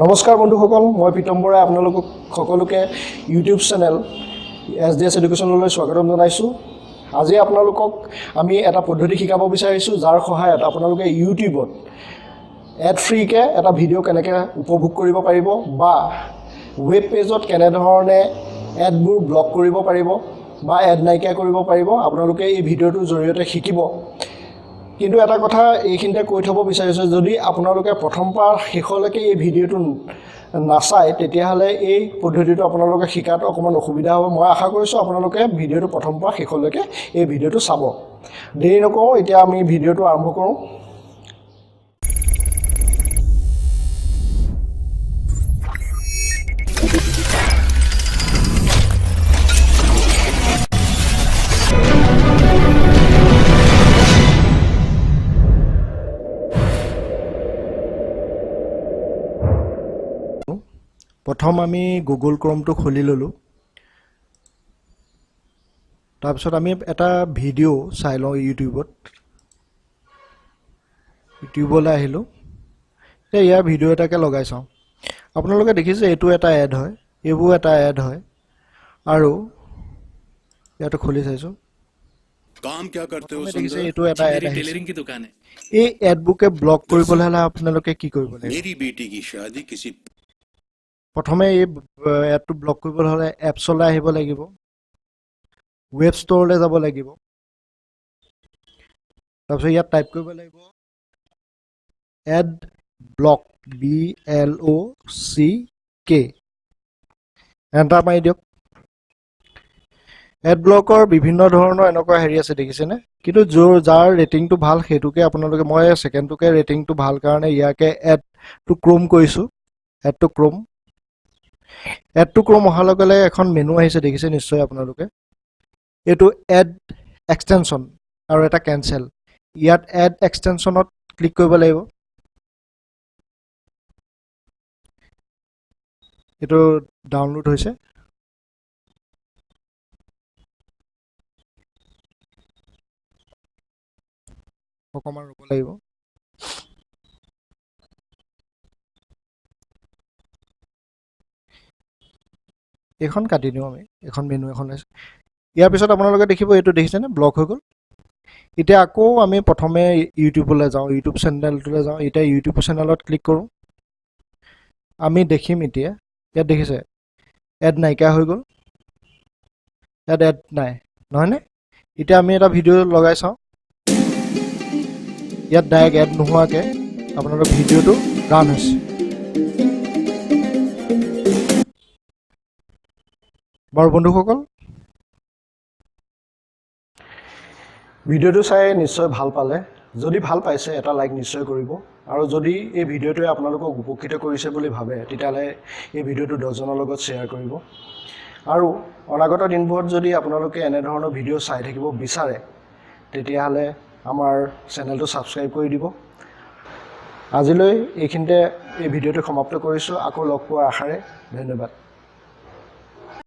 নমস্কাৰ বন্ধুসকল, মই প্ৰীতম বৰাই আপোনালোকক সকলোকে ইউটিউব চেনেল এছডিএছ এডুকেশ্যনলৈ স্বাগতম জনাইছোঁ। আজি আপোনালোকক আমি এটা পদ্ধতি শিকাব বিচাৰিছোঁ, যাৰ সহায়ত আপোনালোকে ইউটিউবত এড ফ্ৰীকৈ এটা ভিডিঅ' কেনেকৈ উপভোগ কৰিব পাৰিব বা ৱেব পেজত কেনেধৰণে এডবোৰ ব্লক কৰিব পাৰিব বা এড নাইকিয়া কৰিব পাৰিব, আপোনালোকে এই ভিডিঅ'টোৰ জৰিয়তে শিকিব। কিন্তু এটা কথা এইখিনিতে কৈ থ'ব বিচাৰিছোঁ, যদি আপোনালোকে প্ৰথমৰ পৰা শেষলৈকে এই ভিডিঅ'টো নাচায়, তেতিয়াহ'লে এই পদ্ধতিটো আপোনালোকে শিকাত অকণমান অসুবিধা হ'ব। মই আশা কৰিছোঁ আপোনালোকে ভিডিঅ'টো প্ৰথমৰ পৰা শেষলৈকে এই ভিডিঅ'টো চাব। দেৰি নকৰোঁ, এতিয়া আমি ভিডিঅ'টো আৰম্ভ কৰোঁ। প্ৰথম আমি গুগল ক্ৰমটো খুলি ল'লোঁ। তাৰপিছত আমি এটা ভিডিঅ' চাই লওঁ ইউটিউবত। ইউটিউবলৈ আহিলোঁ। এতিয়া ইয়াৰ ভিডিঅ' এটাকে লগাই চাওঁ। আপোনালোকে দেখিছে এইটো এটা এড হয়, এইবোৰ এটা এড হয়। আৰু ইয়াতো খুলি চাইছোঁ। काम क्या करते हो প্ৰথমে দেখিছে सुंदर? এইটো এটা এড मेरी আহিছে। टेलरिंग की दुकान है। এই এডবোৰকে ব্লক কৰিবলৈ হ'লে আপোনালোকে কি কৰিব লাগিব? मेरी बेटी की शादी किसी প্ৰথমে এই এডটো ব্লক কৰিবলৈ হ'লে এপছলৈ আহিব লাগিব, ৱেব ষ্ট'ৰলৈ যাব লাগিব, তাৰপিছত ইয়াত টাইপ কৰিব লাগিব ad block, BLOCK, enter মাৰি দিয়ক। এড ব্লকৰ বিভিন্ন ধৰণৰ এনেকুৱা হেৰি আছে, দেখিছেনে? কিন্তু যাৰ ৰেটিংটো ভাল সেইটোকে আপোনালোকে, মই ছেকেণ্ডটোকে ৰেটিংটো ভাল কাৰণে ইয়াকে এড টু ক্ৰোম কৰিছোঁ। Add to Chrome, add to Chrome অহাৰ লগে লগে এখন মেনু আহিছে, দেখিছে নিশ্চয় আপোনালোকে। এইটো এড এক্সটেনশ্যন আৰু এটা কেঞ্চেল। ইয়াত এড এক্সটেনশ্যনত ক্লিক কৰিব লাগিব। এইটো ডাউনলোড হৈছে। অকণমান ৰ'ব লাগিব। এইখন কাটি দিওঁ আমি, এইখন মেনু এখন আছে। ইয়াৰ পিছত আপোনালোকে দেখিব এইটো দেখিছেনে ব্লক হৈ গ'ল। এতিয়া আকৌ আমি প্ৰথমে ইউটিউবলৈ যাওঁ, ইউটিউব চেনেলটোলৈ যাওঁ। এতিয়া ইউটিউব চেনেলত ক্লিক কৰোঁ, আমি দেখিম এতিয়া ইয়াত দেখিছে এড নাইকিয়া হৈ গ'ল, ইয়াত এড নাই, নহয়নে? এতিয়া আমি এটা ভিডিঅ' লগাই চাওঁ। ইয়াত ডাইৰেক্ট এড নোহোৱাকৈ আপোনালোকৰ ভিডিঅ'টো ৰান হৈছে। বাৰু বন্ধুসকল, ভিডিঅ'টো চাই নিশ্চয় ভাল পালে। যদি ভাল পাইছে এটা লাইক নিশ্চয় কৰিব, আৰু যদি এই ভিডিঅ'টোৱে আপোনালোকক উপকৃত কৰিছে বুলি ভাবে তেতিয়াহ'লে এই ভিডিঅ'টো 10জনৰ লগত শ্বেয়াৰ কৰিব। আৰু অনাগত দিনবোৰত যদি আপোনালোকে এনেধৰণৰ ভিডিঅ' চাই থাকিব বিচাৰে তেতিয়াহ'লে আমাৰ চেনেলটো ছাবস্ক্ৰাইব কৰি দিব। আজিলৈ এইখিনিতে এই ভিডিঅ'টো সমাপ্ত কৰিছোঁ। আকৌ লগ পোৱাৰ আশাৰে ধন্যবাদ।